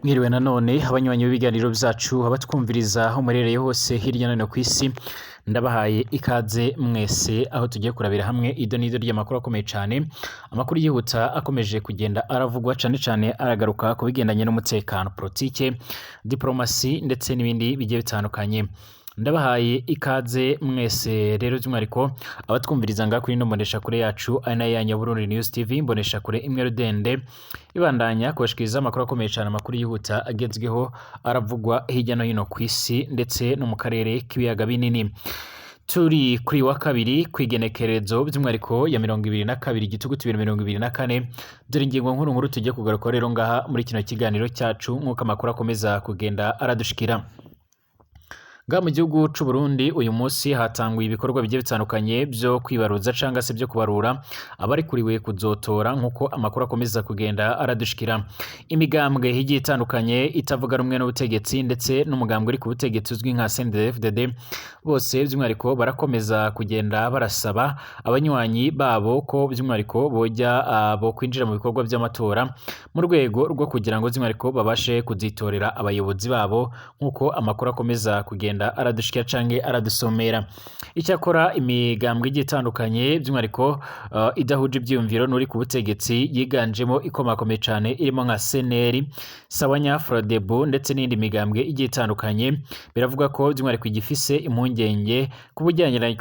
Mwiriwe nanone abanywanyi b'ibiganiro vyacu, abatwumviriza aho muherereye hose hirya no hino kw'isi, ndabahaye ikaze mwese aho tugiye kurabira hamwe ido n'ido ry'amakuru akomeye cane, amakuru yihuta akomeje kugenda aravugwa cane cane aragaruka ku bigendanye n'umutekano, politike, diplomasi ndetse n'ibindi bigiye bitandukanye. Ndabahaye ikaze mwese rero by'umwihariko abatwumviriza ngaha kuri ino mboneshakure yacu ari nayo yanyu ya Burundi News TV, imboneshakure imwe rudende ibandanya kubashikiriza amakuru akomeye cane, amakuru yihuta agezweho aravugwa hirya no hino kw'isi ndetse no mu karere k'ibiyaga binini. Turi kuri wa kabiri kw'igenekerezo by'umwihariko ya 22 Gitugutu 2024. Dore ingingo nkuru nkuru tugiye kugaruka rero ngaha muri kino kiganiro cyacu nk'uko amakuru akomeza kugenda aradushikira. Ngaha mu gihugu c'u Burundi uyu munsi hatanguye ibikorwa bigiye bitandukanye vyo kwibaruza canga se vyo kubarura abarikuriwe kuzotora nk'uko amakuru akomeza kugenda aradushikira. Imigambwe igiye itandukanye itavuga rumwe n'ubutegetsi ndetse n'umugambwe uri ku butegetsi uzwi nka CNDD-FDD bose by'umwihariko barakomeza kugenda barasaba abanywanyi babo ko by'umwihariko boja bo kwinjira mu bikorwa vy'amatora mu rwego rwo kugira ngo by'umwihariko babashe kuzitorera abayobozi babo nk'uko amakuru akomeza kugenda aradushikira canke aradusomera. Icyakora imigambwe igiye itandukanye by'umwihariko idahuje ivyiyumviro n'uri ku butegetsi yiganjemo ikomakomeye cane irimo nka CNL, Sawanya Frodebu ndetse n'indi migambwe igiye itandukanye, biravuga ko by'umwihariko igifise impungenge ku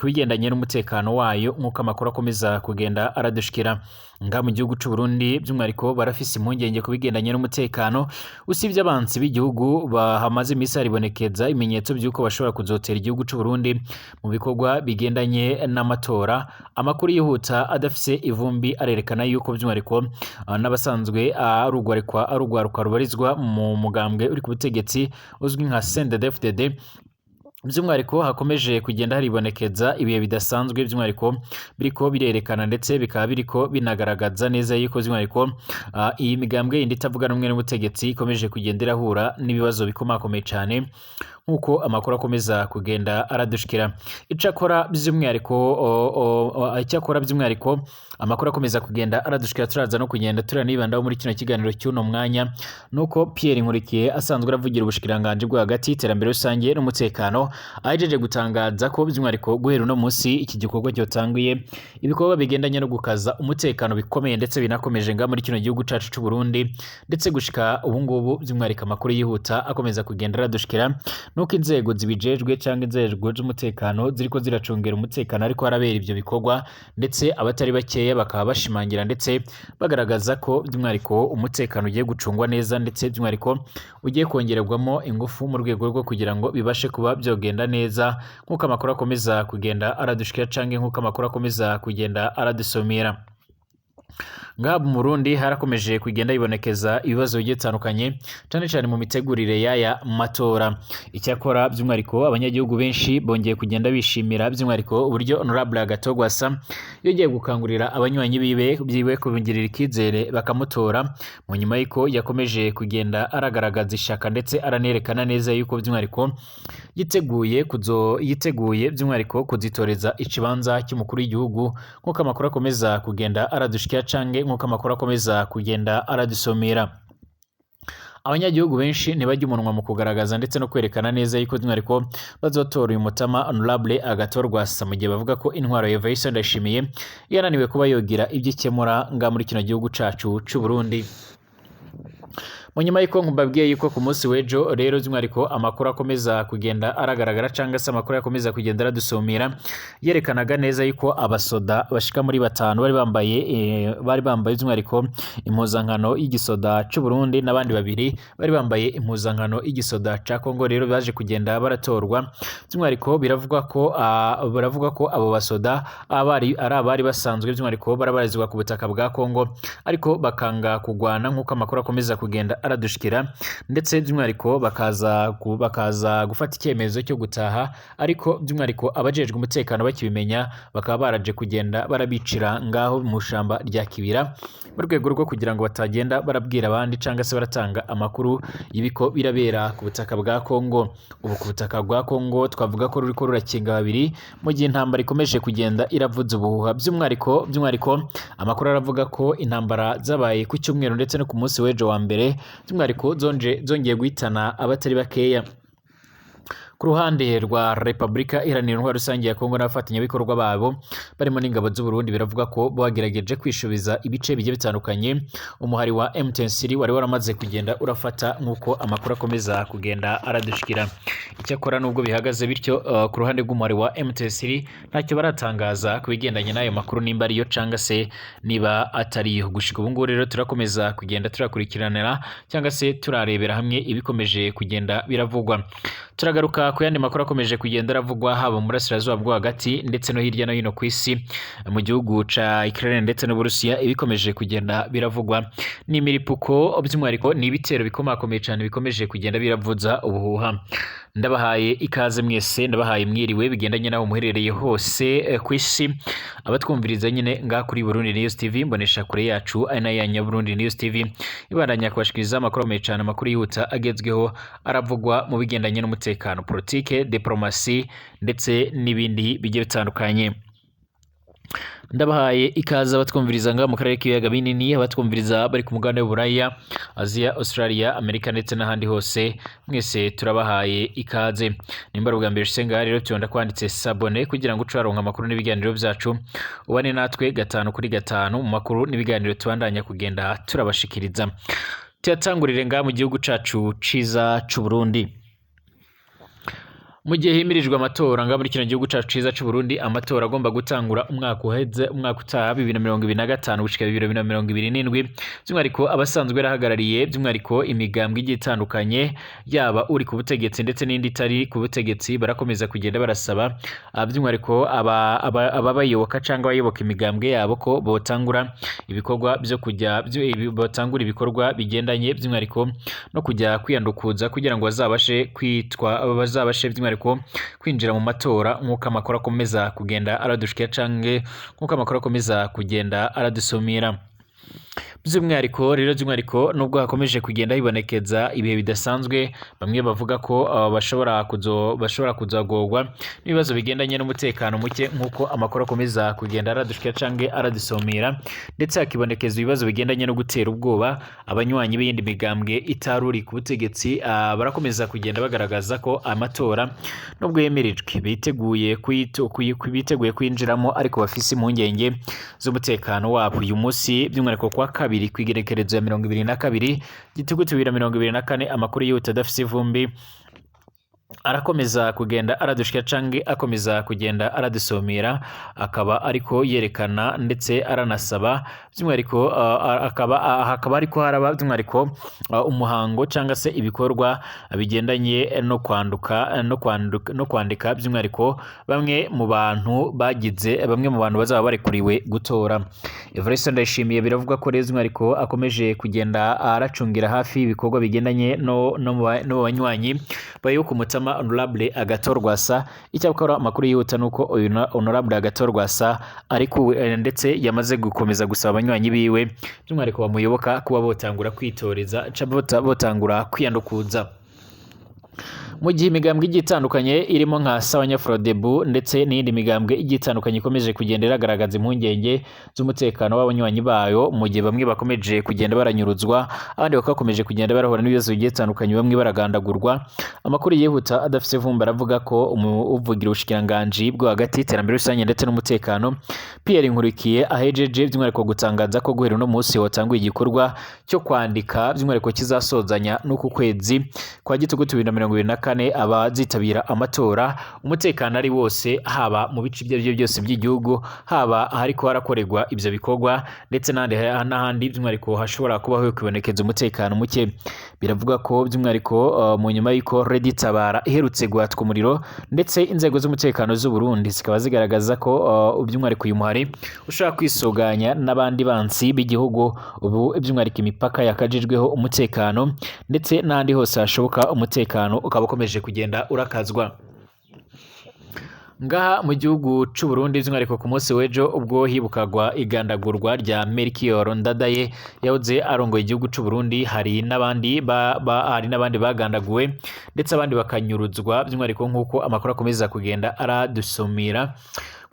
bigendanye n'umutekano wayo nk'uko amakuru akomeza kugenda aradushikira. Ngaha mu gihugu c'u Burundi by'umwihariko barafise impungenge ku bigendanye n'umutekano, usibye abansi b'igihugu bahamaze imisi haribonekeza ibimenyetso vy'uko bashobora kuzotera igihugu c'u Burundi mu bikorwa bigendanye n'amatora. Amakuru yihuta adafise ivumbi arerekana yuko by'umwihariko n'abasanzwe ari urwaruka rubarizwa mu mugambwe uri ku butegetsi uzwi nka CNDD-FDD by'umwihariko hakomeje kugenda haribonekeza ibihe bidasanzwe by'umwihariko biriko birerekana ndetse bikaba biriko binagaragaza neza yuko by'umwihariko iyi migambwe yindi itavuga rumwe n'ubutegetsi ikomeje kugenda irahura n'ibibazo bikomakomeye cane nk'uko amakuru akomeza kugenda aradushikira. Icakora by'umwihariko icyakora by'umwihariko amakuru akomeza kugenda aradushikira, turaza no kugenda turanibandaho muri kino kiganiro cy'uno mwanya, nuko Pierre Nkurikiye asanzwe aravugira ubushikiranganji bwo hagati y'iterambere rusange n'umutekano ahejeje gutangaza ko by'umwihariko guhera uno munsi iki gikorwa cyotanguye ibikorwa bigendanye no gukaza umutekano bikomeye ndetse binakomeje nga muri kino gihugu cacu c'u Burundi, ndetse gushika ubu ngubu by'umwihariko amakuru yihuta akomeza kugenda aradushikira nuko inzego zibijejwe canke inzego z'umutekano ziriko ziracungera umutekano ariko harabera ivyo bikorwa, ndetse abatari bakeya bakaba bashimangira ndetse bagaragaza ko by'umwihariko umutekano ugiye gucungwa neza ndetse by'umwihariko ugiye kongererwamo ingufu mu rwego rwo kugira ngo bibashe kuba byogenda neza nk'uko amakuru akomeza kugenda aradushikira canke nk'uko amakuru akomeza kugenda aradusomera. Ngaha mu Burundi harakomeje kugenda hibonekeza ibibazo bigiye bitandukanye cane cane mu mitegurire y'aya matora. Icyakora by'umwihariko abanyagihugu benshi bongeye kugenda bishimira by'umwihariko uburyo Honorable Agathon Rwasa yongeye gukangurira abanywanyi biwe kubungirira ikizere bakamutora, mu nyuma y'uko yakomeje kugenda aragaragaza ishaka ndetse aranerekana neza yuko by'umwihariko yiteguye by'umwihariko kuzitoreza ikibanza cy'umukuru w'igihugu nk'uko amakuru akomeza kugenda aradushikira canke nk'uko amakuru akomeza kugenda aradusomera. Abanyagihugu benshi ntibajya umunwa mu kugaragaza ndetse no kwerekana neza yuko by'umwihariko bazotora uyu mutama Honorable Agathon Rwasa, mu gihe bavuga ko intwaro ya Evariste Ndayishimiye yananiwe kuba yogira ibyo ikemura nga muri kino gihugu cacu c'u Burundi. Mu nyuma y'uko nkubabwiye yuko ku munsi w'ejo rero by'umwihariko amakuru akomeza kugenda aragaragara canga se amakuru akomeza kugenda aradusumira yerekanaga neza yuko abasoda bashika muri batanu bari bambaye by'umwihariko impuzankano y'igisoda c'u Burundi n'abandi babiri bari bambaye impuzankano y'igisoda ca Kongo, rero baje kugenda baratorwa. By'umwihariko biravuga ko abo basoda abari ari abari basanzwe by'umwihariko barabarizwa ku butaka bwa Kongo ariko bakanga kugwana nk'uko amakuru akomeza kugenda aradushikira, ndetse by'umwihariko bakaza gufata icyemezo cyo gutaha, ariko by'umwihariko abajejwe umutekano bakibimenya bakaba baraje kugenda barabicira ngaho mu shamba rya Kibira mu rwego rwo kugira ngo batagenda barabwira abandi canga se baratanga amakuru y'ibiko birabera ku butaka bwa Kongo. Ubu ku butaka bwa Kongo twavuga ko ruriko rurakinga babiri mu gihe intambara ikomeje kugenda iravuza ubuhuha. By'umwihariko amakuru aravuga ko intambara zabaye ku cyumweru ndetse no ku munsi w'ejo wa mbere By'umwihariko zongeye guhitana abatari bakeya. Ku ruhande rwa Repubulika Iharanira Intwaro Rusange ya Kongo n'abafatanyabikorwa babo barimo n'ingabo z'u Burundi, biravuga ko bagerageje kwishubiza ibice bigiye bitandukanye umuhari wa M23 wari waramaze kugenda urafata, nk'uko amakuru akomeza kugenda aradushikira. Icyakora nubwo bihagaze bityo, ku ruhande rw'umuhari wa M23 ntacyo baratangaza ku bigendanye n'ayo makuru, nimba ariyo canga se niba atariyo. Gushika ubu ngubu rero turakomeza kugenda turakurikiranira cyangwa se turarebera hamwe ibikomeje kugenda biravugwa. Turagaruka ku yandi makuru akomeje kugenda aravugwa haba mu burasirazuba bwo hagati ndetse no hirya no hino ku isi, mu gihugu ca Ukraine ndetse n'Uburusiya. Ibikomeje kugenda biravugwa ni imiripuko, by'umwihariko ni ibitero bikomakomeye cyane bikomeje kugenda biravuza ubuhuha. Ndabahaye ikaze mwese, ndabahaye mwiriwe bigendanye n'aho muherereye hose ku isi, abatwumviriza nyine ngaha kuri Burundi News TV, mbonesha kure yacu ari nayo ya Nyaburundi News TV, ibandanya kubashikiriza amakuru akomeye cyane, amakuru yihuta agezweho aravugwa mu bigendanye n'umutekano, politike, diplomasi ndetse n'ibindi bigiye bitandukanye. Ndabahaye ikaze abatwumviriza ngaha mu karere k'ibiyaga binini, abatwumviriza bari ku mugabane w'Uburaya, Aziya, Australia, Amerika ndetse n'ahandi hose, mwese turabahaye ikaze. Nimba ari ubwa mbere ushitse ngaha rero, tubona kwanditse s'abonner kugira ngo uce waronka amakuru n'ibiganiro byacu, ubane natwe gatanu kuri gatanu mu makuru n'ibiganiro tubandanya kugenda turabashikiriza. Tuyatangurire ngaha mu gihugu cacu ciza c'u Burundi. Mu gihe himirijwe amatora ngaha muri kino gihugu cacu ciza c'u Burundi, amatora agomba gutangura umwaka uheze, umwaka utaha 2025 gushika 2027, by'umwihariko abasanzwe barahagarariye by'umwihariko imigambwe igiye itandukanye, yaba uri ku butegetsi ndetse n'indi itari ku butegetsi, barakomeza kugenda barasaba by'umwihariko ababayoboka cyangwa abayoboka imigambwe yabo ko botangura ibikorwa byo kujya botangura ibikorwa bigendanye by'umwihariko no kujya kwiyandukuza kugira ngo bazabashe kwitwa, bazabashe by'umwihariko kwinjira mu matora, nk'uko amakuru akomeza kugenda aradushikira canke nk'uko amakuru akomeza kugenda aradusumira. By'umwihariko rero, by'umwihariko nubwo hakomeje kugenda hibonekeza ibihe bidasanzwe, bamwe bavuga ko bashobora kuzagorwa n'ibibazo bigendanye n'umutekano muke, nk'uko amakuru akomeza kugenda aradushikira canke aradusomera, ndetse hakibonekeza ibibazo bigendanye no gutera ubwoba abanywanyi b'iyindi migambwe itaruri ku butegetsi, barakomeza kugenda bagaragaza ko amatora nubwo yemerejwe biteguye kwinjiramo, ariko bafise impungenge z'umutekano wabo. Uyu munsi by'umwihariko kwa kabiri kw'igerekerezo ya 22 Gitugutu 2024, amakuru yihuta adafise ivumbi arakomeza kugenda aradushika canke akomeza kugenda aradusomera, akaba ariko yerekana ndetse aranasaba by'umwihariko akaba ariko haraba by'umwihariko umuhango cyangwa se ibikorwa bigendanye no kwanduka no kwanduka no kwandika by'umwihariko bamwe mu bantu bagize, bamwe mu bantu bazaba barekuriwe gutora. Evariste Ndayishimiye biravuga ko rero by'umwihariko akomeje kugenda aracungira hafi ibikorwa bigendanye no mu banywanyi bayoboka umutama Honorable Agathon Rwasa. Icyakora amakuru yihuta nuko uyu Honorable Agathon Rwasa ariko ndetse yamaze gukomeza gusaba abanywanyi biwe by'umwihariko bamuyoboka kuba botangura kwitoreza, botangura kwiyandukuza. Mu gihe imigambwe igiye itandukanye irimo nka Sawanya Frodebu ndetse n'iyindi migambwe igiye itandukanye ikomeje kugenda iragaragaza impungenge z'umutekano w'abanywanyi bayo, mu gihe bamwe bakomeje kugenda baranyuruzwa, abandi bakakomeje kugenda barahura n'ibibazo bigiye bitandukanye, bamwe baragandagurwa, amakuru yihuta adafise vumbi aravuga ko uvugira ubushikiranganji bwo hagati, iterambere rusange ndetse n'umutekano, Pierre Nkurikiye, ahejeje by'umwihariko gutangaza ko guhera uno munsi watanguye igikorwa cyo kwandika by'umwihariko kizasozanya n'uku kwezi kwa Gitugutu 2024 abazitabira amatora, umutekano ari wose, haba mu bice ibyo ari byo byose by'igihugu, haba ahariko harakorerwa ibyo bikorwa ndetse n'ahandi by'umwihariko hashobora kubaho kwibonekeza umutekano muke. Biravuga ko by'umwihariko mu nyuma y'uko Red Tabara iherutse guhatwa umuriro, ndetse inzego z'umutekano z'u Burundi zikaba zigaragaza ko by'umwihariko uyu muhari ushobora kwisuganya n'abandi bansi b'igihugu, ubu by'umwihariko imipaka yakajijweho umutekano ndetse n'ahandi hose hashoboka umutekano ukaba ukomeje kugenda urakazwa. Ngaha mu gihugu c'u Burundi, by'umwihariko ku munsi w'ejo ubwo hibukagwa igandagurwa rya Melchior Ndadaye yahoze arongoye igihugu c'u Burundi, hari n'abandi bagandaguwe ndetse abandi bakanyuruzwa, by'umwihariko nk'uko amakuru akomeza kugenda aradusumira.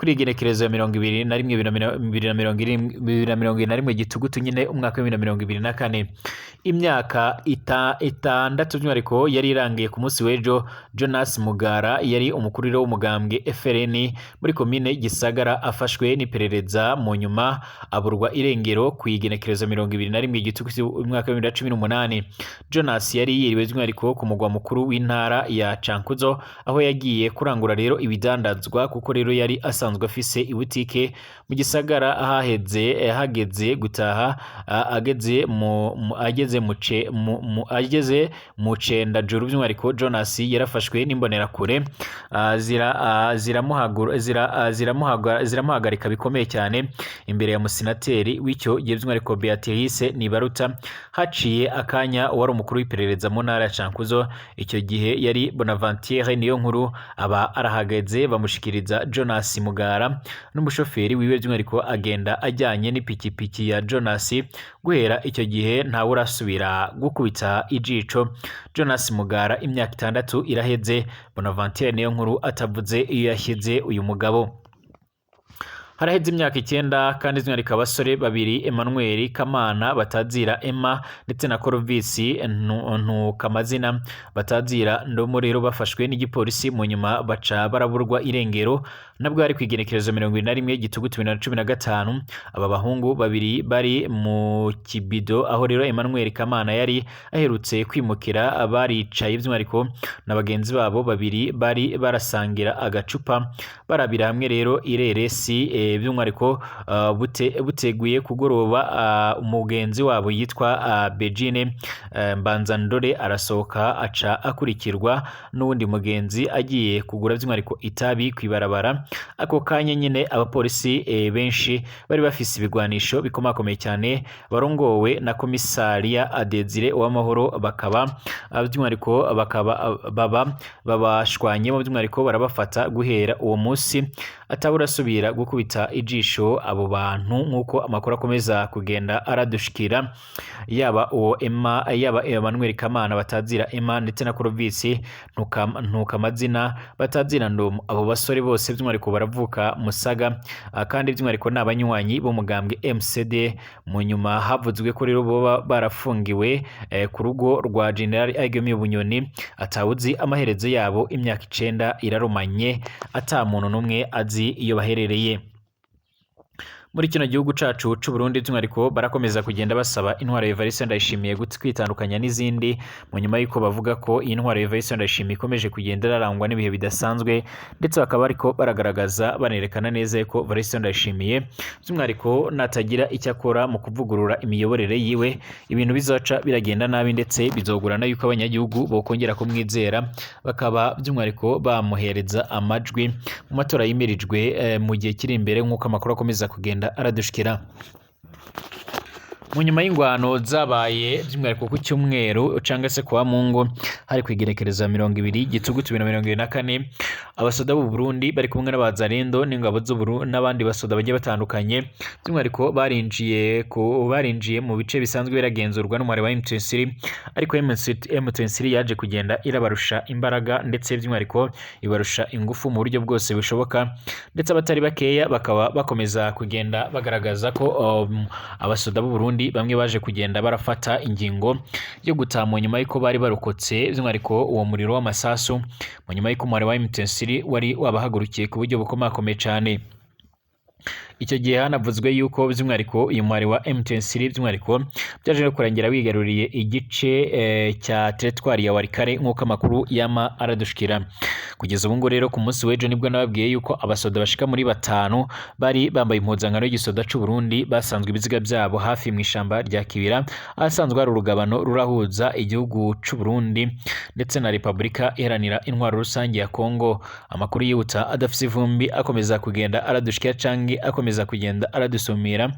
Kuri igenekerezo ya 21 2021 Gitugutu nyine umwaka wa 2024, imyaka 6 by'umwihariko yari irangiye ku munsi w'ejo. Jonas Mugara yari umukuru w'umugambwe FRN muri komine Gisagara afashwe n'iperereza, mu nyuma aburwa irengero ku igenekerezo 21 Gitugutu umwaka wa 2018. Jonas yari yiriwe by'umwihariko ku mugwa mukuru w'intara ya Cankuzo, aho yagiye kurangura rero ibidandazwa, kuko rero yari asanzwe afise ibutike mu gisagara. Ahaheze hageze gutaha, ageze mu ageze mu ce mu ageze mu Cendajuru, by'umwihariko Jonas yarafashwe n'imbonerakure, ziramuhagarika bikomeye cyane imbere ya musinateri w'icyo gihe, by'umwihariko Beatrice Nibaruta. Haciye akanya wari umukuru w'iperereza mu ntara ya Cankuzo icyo gihe yari Bonaventure niyo nkuru aba arahageze, bamushikiriza Jonas Mugara n'umushoferi wiwe, by'umwihariko agenda ajyanye n'ipikipiki ya Jonas. Guhera icyo gihe ntawe urasubira gukubita ijico Jonas Mugara. Imyaka 6 iraheze Bonaventure niyo nkuru atavuze iyo yashyize uyu mugabo. Haraheze imyaka 9 kandi by'umwihariko abasore babiri Emmanuel Kamana batazira Emma ndetse na Corvus Ntukamazina batazira Ndomo rero bafashwe n'igipolisi, mu nyuma baca baraburwa irengero, nabwo ari kwigenekerezo 21 Gitugutu 2015. Aba bahungu babiri bari mu Kibido, aho rero Emmanuel Kamana yari aherutse kwimukira, baricaye by'umwihariko na bagenzi babo babiri bari barasangira agacupa, barabira hamwe rero ireresi, by'umwihariko buteguye kugoroba. Umugenzi wabo yitwa Begine Mbanzandore arasohoka, aca akurikirwa n'uwundi mugenzi agiye kugura by'umwihariko itabi kwibarabara. Ako kanya nyine abapolisi benshi bari bafise ibigwanisho bikomakomeye cyane barongowe na komisariya Adezire Uwamahoro, bakaba by'umwihariko bakaba baba babashwanyemo, by'umwihariko barabafata. Guhera uwo munsi ataburasubira gukubita ijisho abo bantu, nk'uko amakuru akomeza kugenda aradushikira, yaba uwo Emma, yaba Emmanuel Kamana batazira Emma ndetse na Corvus Ntukamazina batazira Ndomo. Abo basore bose by'umwihariko baravuka Musaga, kandi by'umwihariko ni abanywanyi b'umugambwe MCD. Mu nyuma havuzwe ko rero boba barafungiwe ku rugo rwa General Aigemi Bunyoni, atawuzi amaherezo yabo. Imyaka 9 irarumanye ata muntu n'umwe azi iyo baherereye. Muri kino gihugu cacu c'u Burundi by'umwihariko barakomeza kugenda basaba intwaro ya Evariste Ndayishimiye kwitandukanya n'izindi, mu nyuma y'uko bavuga ko iyi ntwaro ya Evariste Ndayishimiye ikomeje kugenda irarangwa n'ibihe bidasanzwe, ndetse bakaba ariko baragaragaza banerekana neza ko Evariste Ndayishimiye by'umwihariko natagira icyo akora mu kuvugurura imiyoborere yiwe, ibintu bizoca biragenda nabi, ndetse bizogurana yuko abanyagihugu bokongera kumwizera, bakaba by'umwihariko bamuhereza amajwi mu matora yimirijwe mu gihe kiri imbere, nk'uko amakuru akomeza kugenda aradushikira. Mu nyuma y'ingwano zabaye by'umwihariko ku cyumweru cyangwa se kuwa Mungu, hari kwigerekereza 20 Gitugutu 2024, abasoda b'u Burundi bari kumwe n'abazarendo n'ingabo z'u Burundi n'abandi basoda bagiye batandukanye, by'umwihariko barinjiye mu bice bisanzwe biragenzurwa n'umubare wa M23, ariko M23 yaje kugenda irabarusha imbaraga, ndetse by'umwihariko ibarusha ingufu mu buryo bwose bushoboka, ndetse abatari bakeya bakaba bakomeza kugenda bagaragaza ko abasoda b'u Burundi bamwe baje kugenda barafata ingingo yo gutaha mu nyuma y'uko bari barokotse by'umwihariko uwo muriro w'amasasu, mu nyuma y'uko umubare wa M23 wari wabahagurukiye ku buryo bukomakomeye cyane. Icyo gihe hanavuzwe yuko by'umwihariko uyu mwari wa M23 by'umwihariko byaje no kurangira wigaruriye igice cya teritwari ya Walikare, nk'uko amakuru yama aradushikira. Kugeza ubu ngo rero ku munsi w'ejo nibwo nababwiye yuko abasoda bashika muri 5 bari bambaye impuzankano y'igisoda c'u Burundi basanzwe ibiziga byabo hafi mu ishamba rya Kibira, ahasanzwe hari urugabano rurahuza igihugu c'u Burundi ndetse na Repubulika Iharanira Intwaro Rusange ya Kongo. Amakuru yihuta adafise ivumbi akomeza kugenda aradushikira canke akomeza kugenda aradusumira,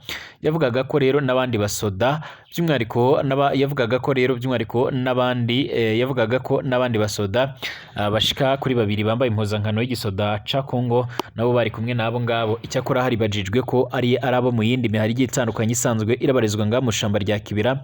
yavugaga ko rero n'abandi basoda by'umwihariko yavugaga ko rero by'umwihariko n'abandi yavugaga ko n'abandi basoda bashika kuri 2 bambaye impuzankano y'igisoda ca Kongo nabo bari kumwe nabo ngabo. Icyakora hari bajijwe ko ari arabo mu yindi mihari igiye itandukanye isanzwe irabarizwa ngaho mu shamba rya Kibira,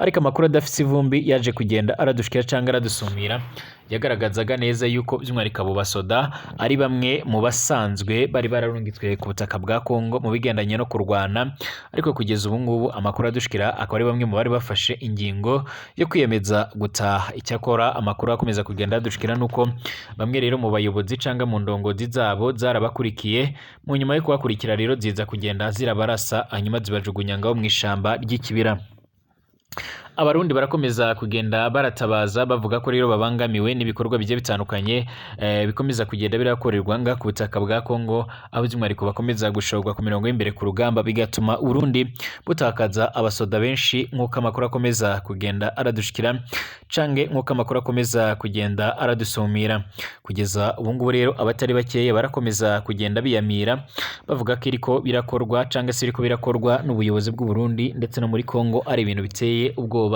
ariko amakuru adafise ivumbi yaje kugenda aradushikira cyangwa aradusumira, yagaragazaga neza yuko by'umwihariko abo basoda ari bamwe mu basanzwe bari bararungitswe ku butaka bwa Kongo mu bigendanye no kurwana, ariko kugeza ubu ngubu amakuru adushikira akaba ari bamwe mu bari bafashe ingingo yo kwiyemeza gutaha. Icyakora amakuru akomeza kugenda adushikira nuko bamwe rero mu bayobozi canga mu ndongozi zabo zarabakurikiye, mu nyuma yo kubakurikira rero ziza kugenda zirabarasa, hanyuma zibajugunya ngaho mu ishamba ry'ikibira. Abarundi barakomeza kugenda baratabaza bavuga ko rero babangamiwe n'ibikorwa bigiye bitandukanye bikomeza kugenda birakorerwa nga ku butaka bwa Kongo, aho by'umwihariko bakomeza gushorwa ku mirongo y'imbere ku rugamba, bigatuma Uburundi butakaza abasoda benshi, nk'uko amakuru akomeza kugenda aradushikira cange nk'uko amakuru akomeza kugenda aradusumira. Kugeza ubu ngubu rero abatari bakeya barakomeza kugenda biyamira bavuga ko iriko birakorwa cange se iriko birakorwa n'ubuyobozi bw'u Burundi ndetse no muri Kongo ari ibintu biteye ubwoba.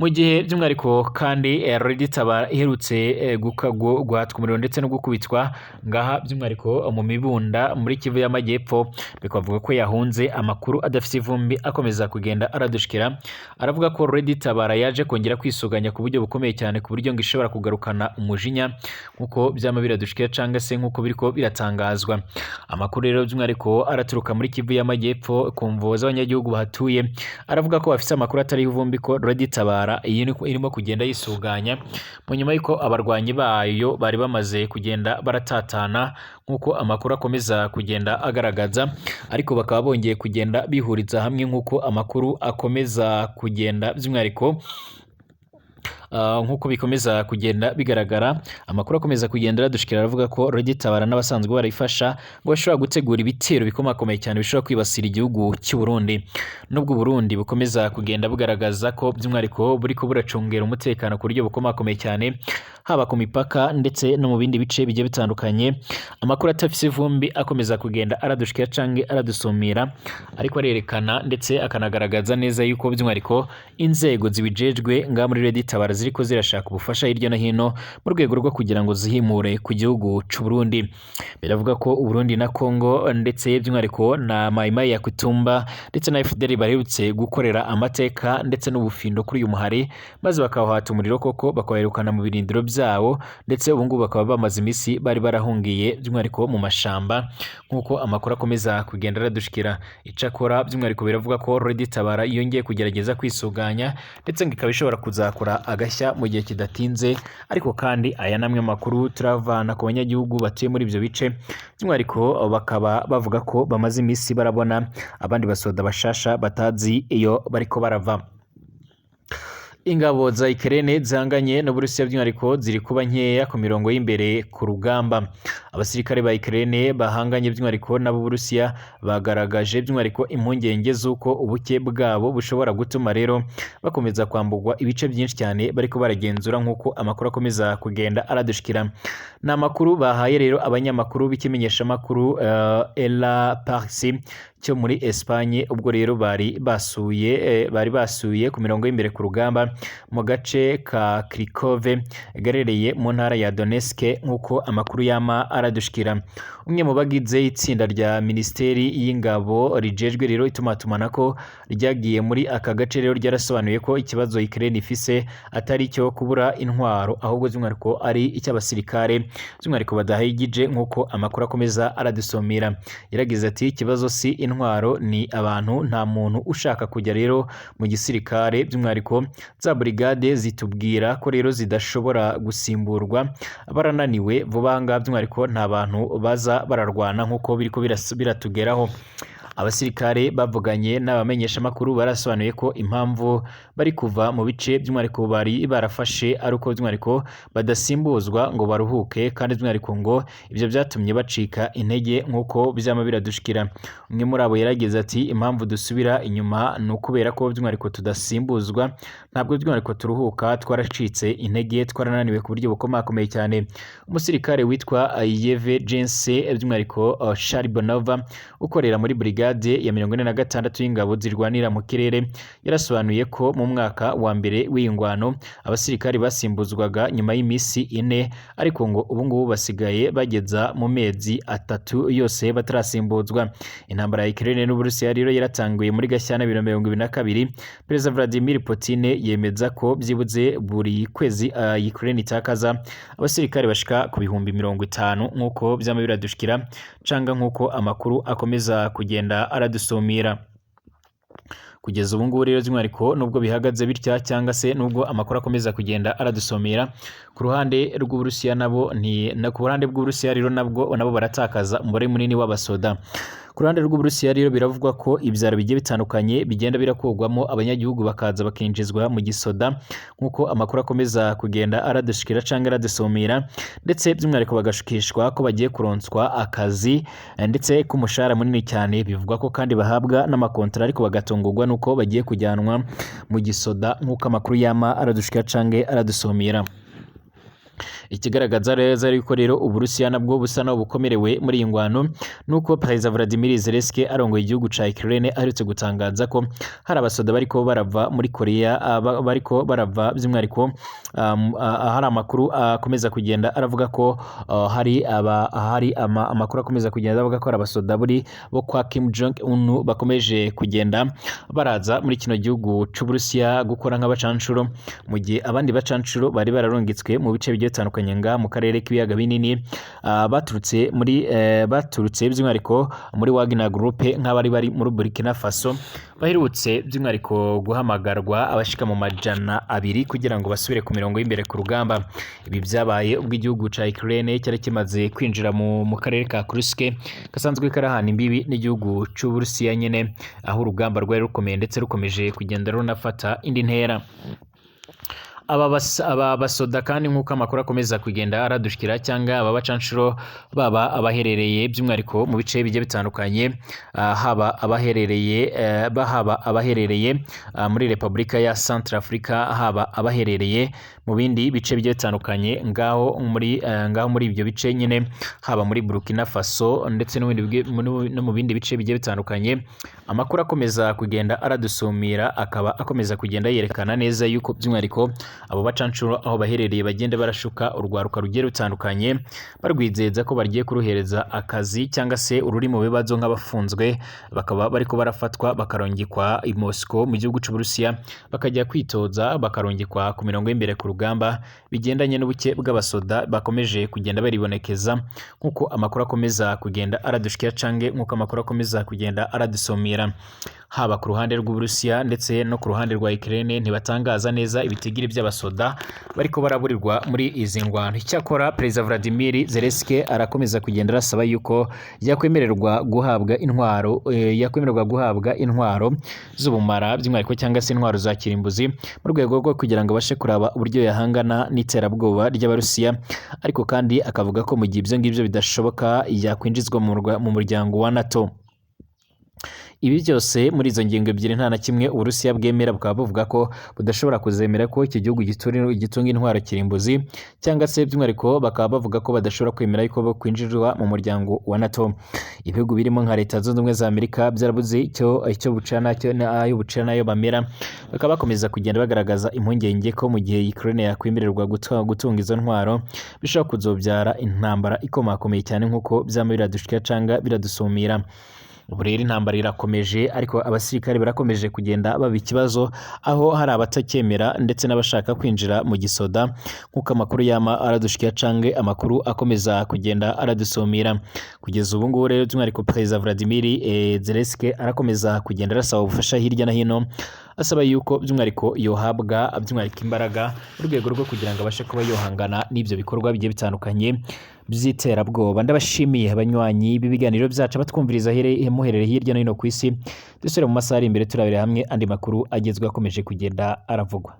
Mu gihe by'umwihariko kandi Red Tabara iherutse guhatwa umuriro ndetse no gukubitwa ngaha by'umwihariko mu Mibunda muri Kivu y'Amajyepfo, bikavuga ko yahunze. Amakuru adafite ivumbi akomeza kugenda aradushikira aravuga ko Red Tabara yaje kongera kwisuganya ku buryo bukomeye cyane, ku buryo ngo ishobora kugarukana umujinya nk'uko byama biradushikira cyangwa se nk'uko biriko biratangazwa. Amakuru rero by'umwihariko araturuka muri Kivu y'Amajyepfo ku mvo z'abanyagihugu bahatuye, aravuga ko bafite amakuru atari ivumbi ko Red Tabara iyi irimo kugenda yisuganya mu nyuma y'uko abarwanyi bayo bari bamaze kugenda baratatana nk'uko amakuru akomeza kugenda agaragaza, ariko bakaba bongeye kugenda bihuriza hamwe nk'uko amakuru akomeza kugenda by'umwihariko nk'uko bikomeza kugenda bigaragara. Amakuru akomeza kugenda aradushikira aravuga ko Red Tabara n'abasanzwe barayifasha ngo bashobora gutegura ibitero bikomakomeye cyane bishobora kwibasira igihugu cy'u Burundi. Nubwo Burundi bukomeza kugenda bugaragaza ko by'umwihariko buriko buracungera umutekano ku buryo bukomakomeye cyane, haba ku mipaka ndetse no mu bindi bice bigiye bitandukanye, amakuru atafise ivumbi akomeza kugenda aradushikira canke aradusumira, ariko arerekana ndetse akanagaragaza neza yuko by'umwihariko inzego zibijejwe ngaha muri Red Tabara ziriko zirashaka ubufasha hirya no hino mu rwego rwo kugira ngo zihimure ku gihugu c'u Burundi. Biravuga ko Uburundi na Kongo ndetse by'umwihariko na Mai Mai ya Kutumba ndetse na FDL baherutse gukorera amateka ndetse n'ubufindo kuri uyu muhari, maze bakawuhata umuriro koko bakawerukana mu birindiro byawo, ndetse ubu ngubu bakaba bamaze iminsi bari barahungiye by'umwihariko mu mashamba nk'uko amakuru akomeza kugenda aradushikira. Icakora by'umwihariko biravuga ko Red Tabara yongeye kugerageza kwisuganya ndetse ngo ikaba ishobora kuzakora agashya mu gihe kidatinze. Ariko kandi aya namwe makuru turavana ku banyagihugu batuye muri ibyo bice, by'umwihariko bakaba bavuga ko bamaze iminsi barabona abandi basoda bashasha batazi iyo bariko barava. Ingabo za Ukraine zihanganye n'Uburusiya by'umwihariko ziri kuba nkeya ku mirongo y'imbere ku rugamba. Abasirikare ba Ukraine bahanganye by'umwihariko n'ab'Uburusiya bagaragaje by'umwihariko impungenge z'uko ubuke bwabo bushobora gutuma rero bakomeza kwambugwa ibice byinshi cyane bariko baragenzura nk'uko amakuru akomeza kugenda aradushikira. Ni amakuru bahaye rero abanyamakuru b'ikimenyeshamakuru Ela Parsi cyo muri Espagne, ubwo rero bari basuye ku mirongo y'imbere ku rugamba mu gace ka Kharkov gaherereye mu ntara ya Donetsk nk'uko amakuru yama aradushikira. Umwe mu bagize itsinda rya Minisiteri y'Ingabo rijejwe rero itumatumanako ryagiye muri aka gace rero ryarasobanuye ko ikibazo Ukraine ifise atari icyo kubura intwaro, ahubwo by'umwihariko ari icy'abasirikare by'umwihariko badahigije nk'uko amakuru akomeza aradusomera. Yaragize ati ikibazo si intwaro ni abantu, nta muntu ushaka kujya rero mu gisirikare by'umwihariko za brigade zitubwira ko rero zidashobora gusimburwa, barananiwe vuba ngaha by'umwihariko nta bantu baza bararwana nk'uko biriko biratugeraho. Abasirikare bavuganye n'abamenyeshamakuru barasobanuye ko impamvu bari kuva mu bice by'umwihariko bari barafashe ari uko by'umwihariko badasimbuzwa ngo baruhuke, kandi by'umwihariko ngo ibyo byatumye bacika intege nk'uko byama biradushikira. Umwe muri abo yaragize ati impamvu dusubira inyuma ni ukubera ko by'umwihariko tudasimbuzwa, ntabwo by'umwihariko turuhuka, twaracitse intege, twarananiwe ku buryo bukomakomeye cyane. Umusirikare witwa Yeve Jense by'umwihariko Sharbonova ukorera muri brigade brigade ya 46 y'ingabo zirwanira mu kirere yarasobanuye ko mu mwaka wa mbere w'iyi ngwano abasirikari basimbuzwaga nyuma y'imisi 4, ariko ngo ubu ngubu basigaye bageza mu mezi 3 yose batarasimbuzwa. Intambara ya Ukraine n'Uburusiya rero yaratanguye muri Gashyantare 2022. Perezida Vladimir Putin yemeza ko byibuze buri kwezi Ukraine itakaza abasirikare bashika ku 50,000 nk'uko vyama biradushikira canga nk'uko amakuru akomeza kugenda aradusumira. Kugeza ubu ngubu rero by'umwihariko nubwo bihagaze bitya cyangwa se nubwo amakuru akomeza kugenda aradusomera, ku ruhande rw'Uburusiya nabo nti na ku ruhande bw'Uburusiya rero nabwo nabo baratakaza umubare munini w'abasoda. Ku ruhande rw'Uburusiya rero biravugwa ko ibyaro bigiye bitandukanye bigenda birakurwamo abanyagihugu bakaza bakinjizwa mu gisoda, nk'uko amakuru akomeza kugenda aradushikira cyangwa aradusumira, ndetse by'umwihariko bagashukishwa ko bagiye kuronswa akazi ndetse k'umushahara munini cyane. Bivugwa ko kandi bahabwa n'amakontara, ariko bagatungurwa nuko bagiye kujyanwa mu gisoda, nk'uko amakuru yama aradushikira canke aradusumira. Ikigaragaza neza yuko rero Uburusiya nabwo busa naho bukomerewe muri iyi ngwano nuko Perezida Vladimir Zelensky arongoye igihugu ca Ukraine aherutse gutangaza ko hari abasoda bariko barava muri Korea, bariko barava by'umwihariko, hari amakuru akomeza kugenda aravuga ko hari aba hari amakuru akomeza kugenda avuga ko hari abasoda buri bo kwa Kim Jong Un bakomeje kugenda baraza muri kino gihugu c'Uburusiya gukora nk'abacanshuro, mu gihe abandi bacanshuro bari bararungitswe mu bice bigiye bitandukanye nga mu karere k'ibiyaga binini, baturutse muri baturutse by'umwihariko muri Wagner Group nk'abari bari muri Burkina Faso baherutse by'umwihariko guhamagarwa abashika mu 200 kugira ngo basubire ku mirongo y'imbere ku rugamba. Ibi byabaye ubwo igihugu ca Ukraine cyari kimaze kwinjira mu karere ka Kursk gasanzwe karahana imbibi n'igihugu c'Uburusiya nyene, aho urugamba rwari rukomeye ndetse rukomeje kugenda runafata indi ntera. Aba basoda kandi nk'uko amakuru akomeza kugenda aradushikira cyangwa aba bacanshuro baba abaherereye by'umwihariko mu bice bigiye bitandukanye, haba abaherereye haba abaherereye muri Repubulika ya Centrafrica, haba abaherereye mu bindi bice bigiye bitandukanye ngaho muri ibyo bice nyine, haba muri Burkina Faso ndetse no mu bindi bice bigiye bitandukanye. Amakuru akomeza kugenda aradusumira akaba akomeza kugenda yerekana neza yuko by'umwihariko abo bacanshuro aho baherereye bagenda barashuka urwaruka rugiye rutandukanye, barwizeza ko bagiye kuruhereza akazi cyangwa se ururi mu bibazo nk'abafunzwe, bakaba bariko barafatwa bakarongikwa i Moscow mu gihugu c'Uburusiya, bakajya kwitoza bakarongikwa ku mirongo y'imbere ku rugamba, bigendanye n'ubuke bw'abasoda bakomeje kugenda baribonekeza, nk'uko amakuru akomeza kugenda aradushikira cange nk'uko amakuru akomeza kugenda aradusomera. Haba ku ruhande rw'Uburusiya ndetse no ku ruhande rwa Ukraine ntibatangaza neza ibitigiri by'abasoda bariko baraburirwa muri izi ngwano. Icyakora Perezida Vladimir Zelensky arakomeza kugenda arasaba yuko yakwemererwa guhabwa intwaro, yakwemererwa guhabwa intwaro z'ubumara by'umwihariko cyangwa se intwaro za kirimbuzi, mu rwego rwo kugira ngo abashe kuraba uburyo yahangana n'iterabwoba ry'Abarusiya, ariko kandi akavuga ko mu gihe ibyo ngibyo bidashoboka yakwinjizwa mu muryango wa NATO. Ibi byose muri izo ngingo ebyiri nta na kimwe Uburusiya bwemera, bukaba buvuga ko budashobora kuzemera ko iki gihugu gitunga intwaro kirimbuzi, cyangwa se by'umwihariko bakaba bavuga ko badashobora kwemera yuko bakwinjizwa mu muryango wa NATO. Ibihugu birimo nka Leta Zunze Ubumwe za Amerika byarabuze icyo bucana ayo bucana nayo bamera, bakaba bakomeza kugenda bagaragaza impungenge ko mu gihe Ukraine yakwemererwa gutunga izo ntwaro bishobora kuzobyara intambara ikomakomeye cyane, nk'uko byama biradushikira cyangwa biradusumira. Ubu rero intambara irakomeje, ariko abasirikare barakomeje kugenda baba ikibazo, aho hari abatacyemera ndetse n'abashaka kwinjira mu gisoda, nk'uko amakuru yama aradushikira cange amakuru akomeza kugenda aradusumira. Kugeza ubu ngubu rero by'umwihariko Perezida Vladimir Zelensky arakomeza kugenda arasaba ubufasha hirya no hino, asaba yuko by'umwihariko yohabwa by'umwihariko imbaraga mu rwego rwo kugira ngo abashe kuba yohangana n'ibyo bikorwa bigiye bitandukanye by'iterabwoba. Ndabashimiye abanywanyi b'ibiganiro byacu abatwumviriza muherere hirya no hino ku isi. Dusubire mu masaha ari imbere turabera hamwe andi makuru agezweho akomeje kugenda aravugwa.